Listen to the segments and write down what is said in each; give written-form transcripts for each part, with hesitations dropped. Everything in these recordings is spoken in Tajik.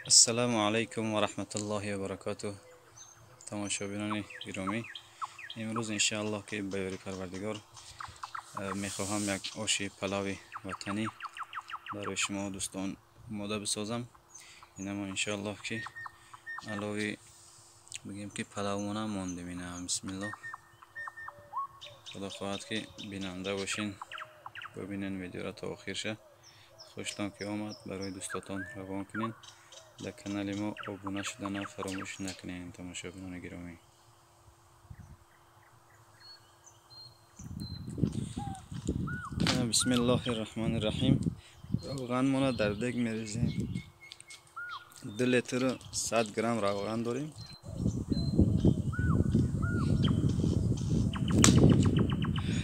Ассалому алайкум ва раҳматуллоҳи ва баракотуҳ. Тамошобинони гиромӣ, имрӯз иншааллоҳ ки ба ёри Парвардигор мехоҳам як оши палави ватанӣ барои шумо дӯстон омода бисозам. Инамо иншааллоҳ ки алови бигем ки палавмона мондем. Ина бисмиллоҳ, худо хоҳад ки бинанда бошин, бибинен видеоро то охирша. Хуштон ки омад, барои дӯстотон равон кунен. Дар канали мо обуна шудана фаромӯш накунед, тамошобинони гиромӣ. Бисмиллоҳи раҳмони раҳим. Равғанмона дар дег мерезем. 2 литру 100 грамм равған дорем.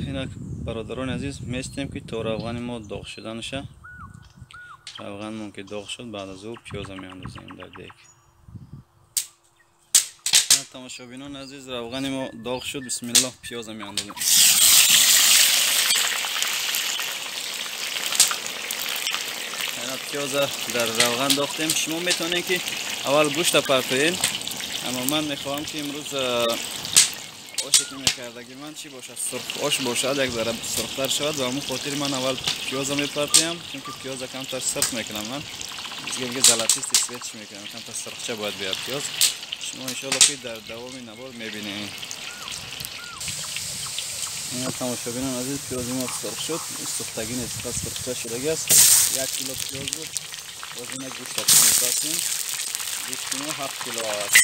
Инак бародарони азиз, местем ки то равғани мо доғ шуданаша. Равғанмон ки доғ шуд, баъд аз ӯ пиёза меандозем дар дег. Тамошобинони азиз, равғани мо доғ шуд. Бисмиллоҳ, пиёза меандозем. Пиёза дар равған дохтем. Шумо метавонед ки аввал гӯшта партоед, аммо ман мехоҳам ки имрӯз оше ки мекардаги ман чӣ бошад, сурх ош бошад, як зара сурхтар шавад. Ба ҳамон хотир ман аввал пиёза мепартоям, чунки пиёза камтар сурх мекунам. Ман бизгемге золотистый цвет чӣ мекунам, камтар сурхча бояд биёяд пиёз. Шумо иншоалло ки дар давоми навор мебинед. Ина тамошобинон азиз, пиёзи мо сурх шуд. Сӯхтагӣ нест, фақат сурхча шудаги аст. 1 кило пиёз буд. Боз ина гӯшта мепасем. Гӯшти мо 7 кило аст.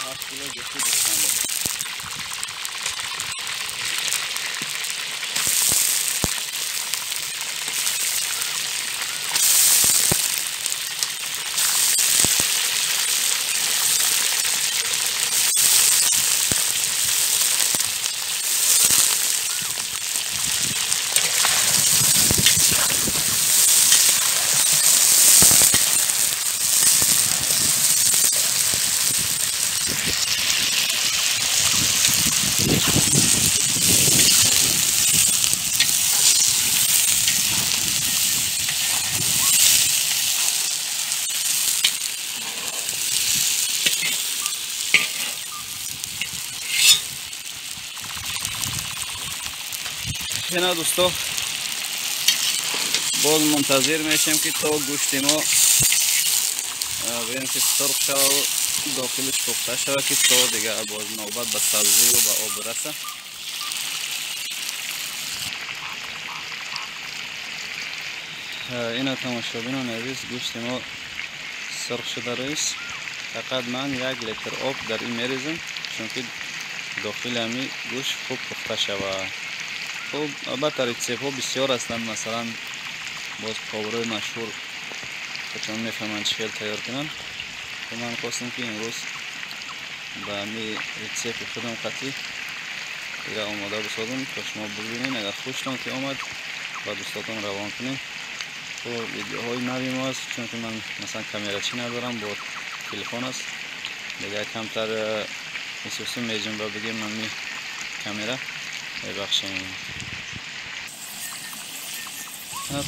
7 кило гӯшти гӯсфанд. Ина дӯсто, боз мунтазир мешем ки то гӯшти мо бигем ки сурх шава, дохилаш пухта шава, ки то дигар боз навбат ба сабзиву ба об раса. Ина тамошобинони азиз, гӯшти мо сурх шуда рӯист. Фақат ман 1 литр об дар ин мерезам, чунки дохили ҳами гӯшт хуб пухта шавад. Хуб, албатта рецептҳо бисёр ҳастанд. Масалан, боз поварҳои машҳур чун мефаҳманд чӣ хел тайёр кунанд. Ман хостам ки имрӯз ба ҳами рецепти худам қатъӣ ира омода бисозам, то шумо бибинед. Агар хуштон ки омад, ба дӯстотон равон кунед. Хуб, видеоҳои нави мо аст, чунки ман масалан камерачӣ надорам, бо телефон аст. Дигар камтар исусу меҷунба бигем ҳами камера. Мебахшем.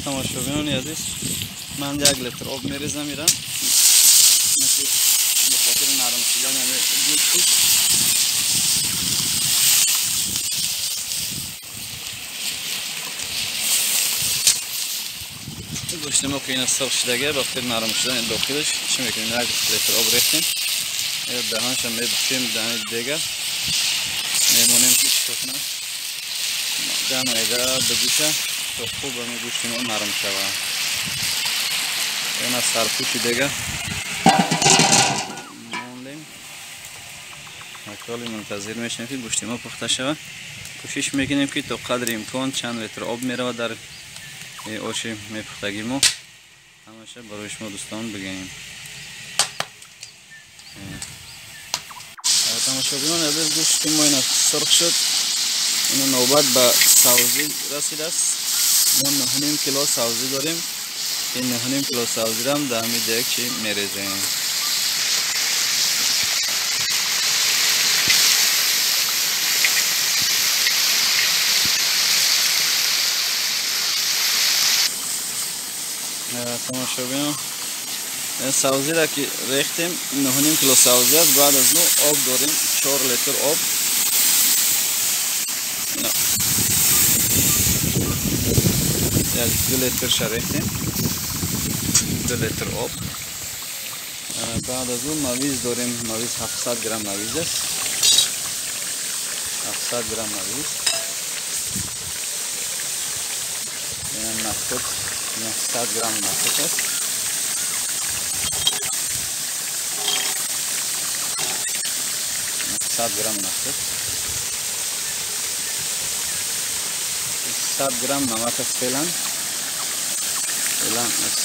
Тамошобинони азиз, ман 1 литр об мерезам ира, ба хотири нарм шудани ҳами гӯшти. Гӯшти мо ки ина сурх шудага, ба хотири нарм шудани дохилаш чӣ мекунем? 1 литр об рехтем. Даҳанша мебушем, даҳани дега мемонем ки чӣ кунам, дамайда бигӯша то хуб ҳами гӯшти мо нарм шавад. Ина сарпӯши дега мондем. Ҳаколи мунтазир мешавем ки гӯшти мо пухта шавад. Кӯшиш мекунем ки то қадри имкон чанд литр об меравад дар оши мепухтагии мо, ҳамаша барои шумо дӯстон бигӯем. Тамошобинони азиз, гӯшти мо ина сурх шуд. Ина навбат ба сабзӣ расидааст. Мо 9.5 кило сабзӣ дорем. Ин 9.5 кило сабзиам дар ҳами дег чӣ мерезем. Тамошобинон, сабзиро ки рехтем 9,5 кило сабзи аст. Баъд аз ӯ об дорем 4 литр об. Як 2 литрша рехтем, 2 литр об. Баъд аз ӯ мавиз дорем, мавиз 700 грамм мавиз аст, 700 грамм мавиз. Нахӯд 900 грамм нахӯд аст. 100 грамм нахӯд, 100 грамм намак аст. Феълан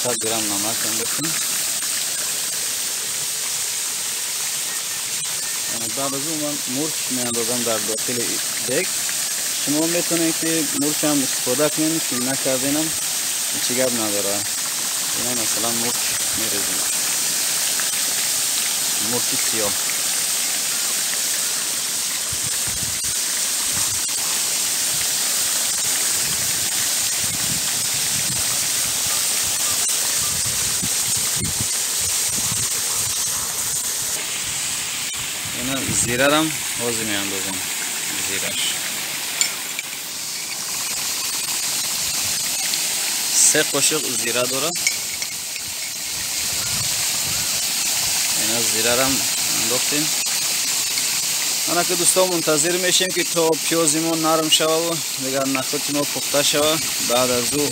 100 грамм намак андохтем. Баъд аз он ман мурч меандозам дар дохили дег. Шумо метавонед ки мурч ҳам истифода кунед, ки накарденам ҳеҷ гап надорад. Ина масалан мурч мерезем, мурчи сиёҳ. Ина зирарам ҳозир меандозем, зираш 3 қошиқ зира дорад. Ина зирарам андохтем. Ана ки дӯстон, мунтазир мешем ки то пиёзи мо нарм шава, дигар нахӯди мо пухта шава. Баъд аз ӯ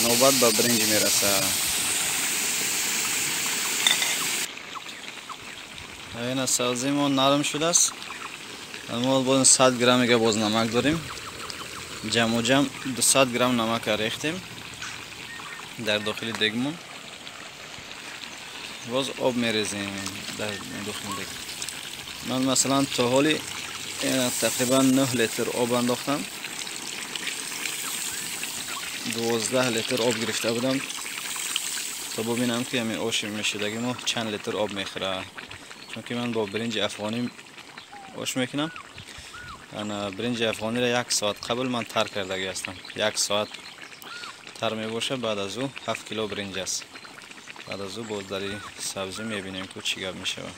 навбат ба биринҷ мерасад. Ина сабзи мо нарм шудааст. Мо боз 100 грамм боз намак дорем. Ҷамъу ҷамъ 200 грамм намак рехтем дар дохили дегмон. Боз об мерезем дар дохили дег. Ман масалан то ҳоли тақрибан 9 литр об андохтам. 12 литр об гирифта будам то бубинам ки ҳамин оши мешудаги мо чанд литр об мехӯрад. Чунки ман бо биринҷи афғонӣ ош мекунам. Биринҷи афғониро 1 соат қабл ман тар кардагӣ ҳастам. 1 соат тар мебошад. Баъд аз ӯ 7 кило биринҷ аст. Баъд аз ӯ боз дар сабзӣ мебинем ки чӣ гап мешавад.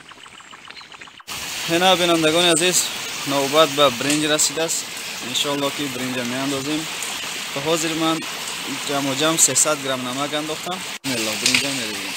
Ина бинандагони азиз, навбат ба биринҷ расидааст. Иншоалло ки биринҷа меандозем. То ҳозир ман ҷамъу ҷамъ 300 грамм намак андохтам. Бисмиллоҳ, биринҷа мерезем.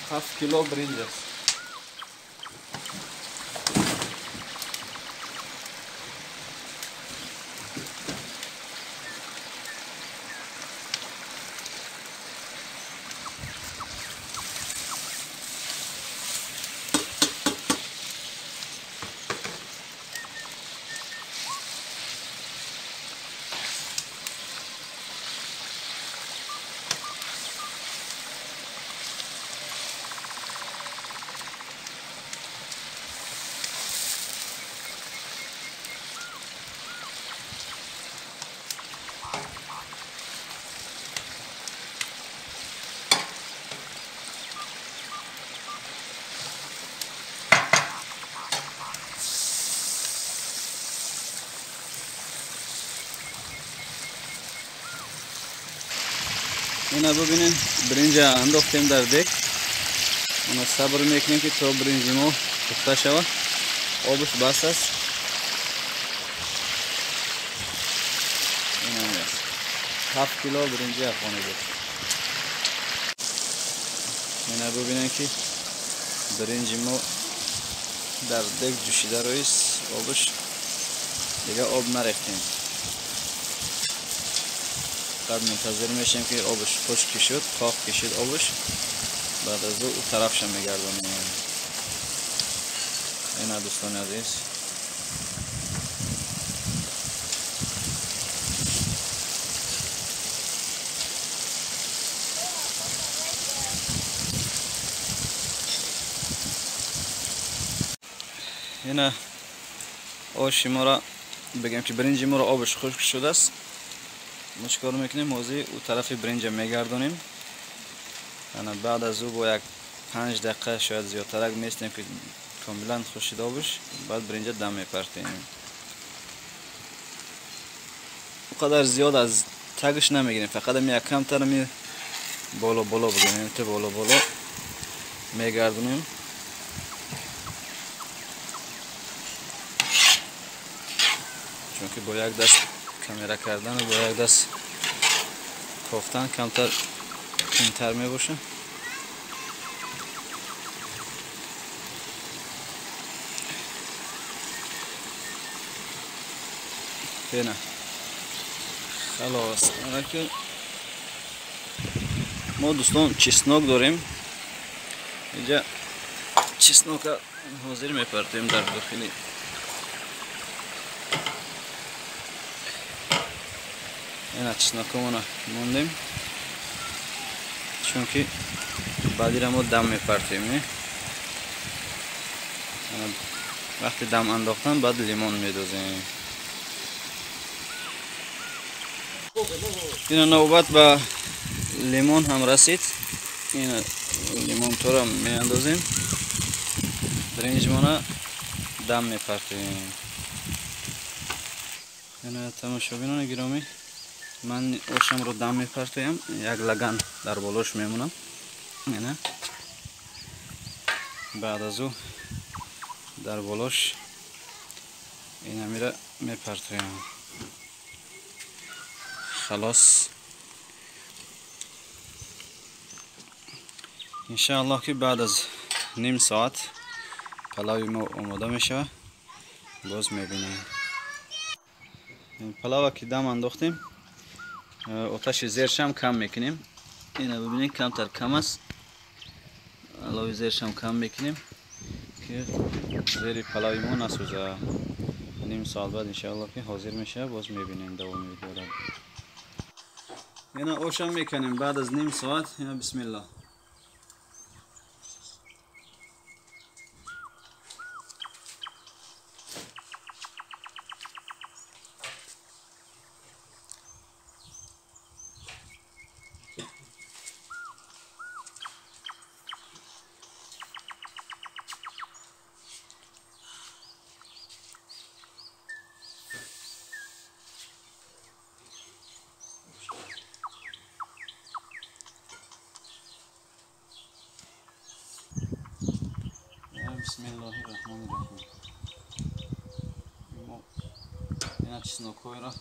7 кило биринҷ аст. Ина бубинед, биринҷа андохтем дар дег. Ана сабр мекунем ки то биринҷи мо пухта шавад. Обаш бас аст. 7 кило биринҷи афғонӣ буд. Ина бубинем ки биринҷи мо дар дег ҷӯшида рӯист обаш, дига об нарехтем. Фақат мунтазир мешем ки обаш хушк кишид, қоқ кишид обаш, баъд аз ӯ тарафша мегардонем. Ина дӯстони азиз, ина оши моро бигем ки биринҷи моро обаш хушк шудааст. Мо чикор мекунем? Ҳозир ӯ тарафи биринҷа мегардонем. Ана баъд аз ӯ бо як 5 дақиқа шояд зиёдтарак местем ки комилан хушид обаш, баъд биринҷа дам мепартем. Ӯ қадар зиёд аз тагаш намегирем, фақат ами як камтар ами боло боло бигирем, то боло боло мегардонем. Чунки бо як даст камера кардан ва бо як даст кофтан камтар қийинтар мебошад. Ина халос. Мо дӯстон чеснок дорем. Инҷа чеснока ҳозир мепартем дар дохили. Ина чеснокамона мондем, чунки баъдира мо дам мепартем. Вақти дам андохтан баъд лимон медозем. Ина навбат ба лимон ҳам расид. Ина лимонтора меандозем, биринҷмона дам мепартем. Ина тамошобинони гиромӣ, ман ошамро дам мепартоям, як лаган дар болош мемонам. Ина баъд аз ӯ дар болош инамира мепартоям. Халос. Иншааллоҳ ки баъд аз ним соат палави мо омода мешавад, боз мебинем. Палава ки дам андохтем, оташи зершам кам мекунем. Ина бибинед, камтар кам аст. Алови зершам кам мекунем ки зери палави мо насӯзад. Ним соат баъд иншааллоҳ ки ҳозир мешавад, боз мебинем давоми видеоро. Ина ошам мекунем баъд аз ним соат. Ина бисмиллоҳ. Бисмиллоҳир-раҳмонир-раҳим. Мо ина чеснокҳоеро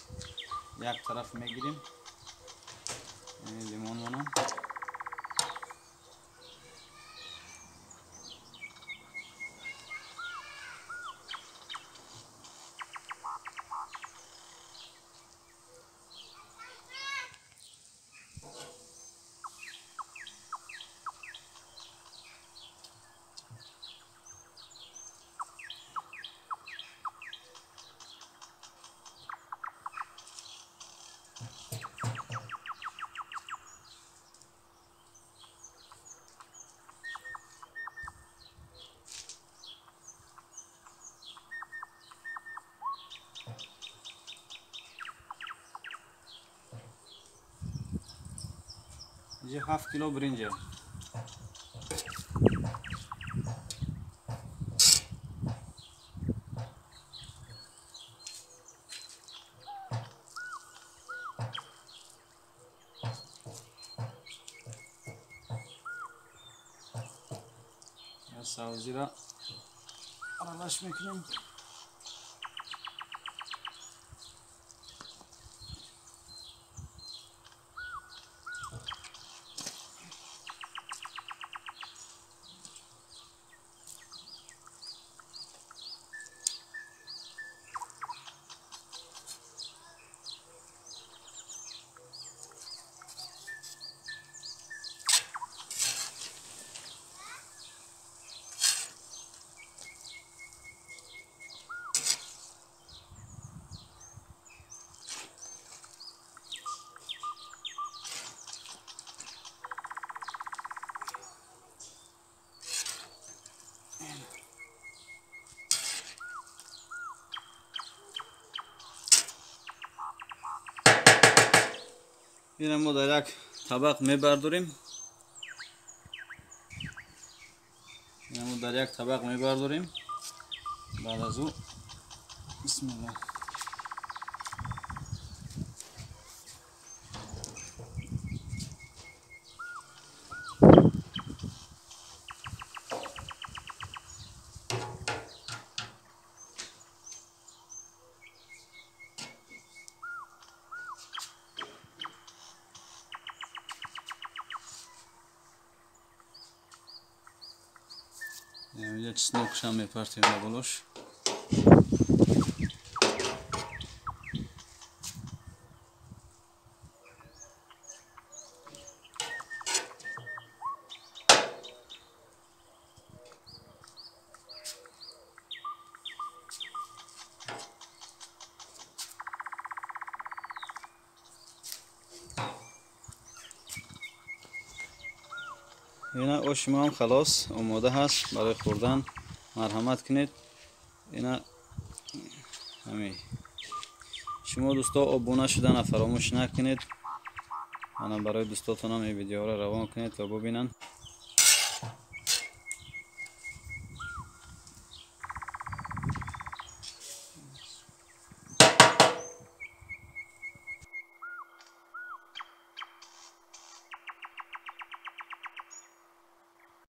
як тараф мегирем, лимонмона. اینجا 7 کیلو برنجه. سبزی را آرامش میکنیم. Ина мо дар як табақ мебардорем. Ина мо дар як табақ мебардорем. Баъд аз ӯ бисмиллаҳ. Чеснок шам мепартем ба болош. Ина оши мо ҳам халос омода ҳаст барои хӯрдан. Марҳамат кунед. Ина ҳамин. Шумо дӯсто обуна шудана фаромӯш накунед. Ана барои дӯстотонам ин видеоро равон кунед то бубинанд.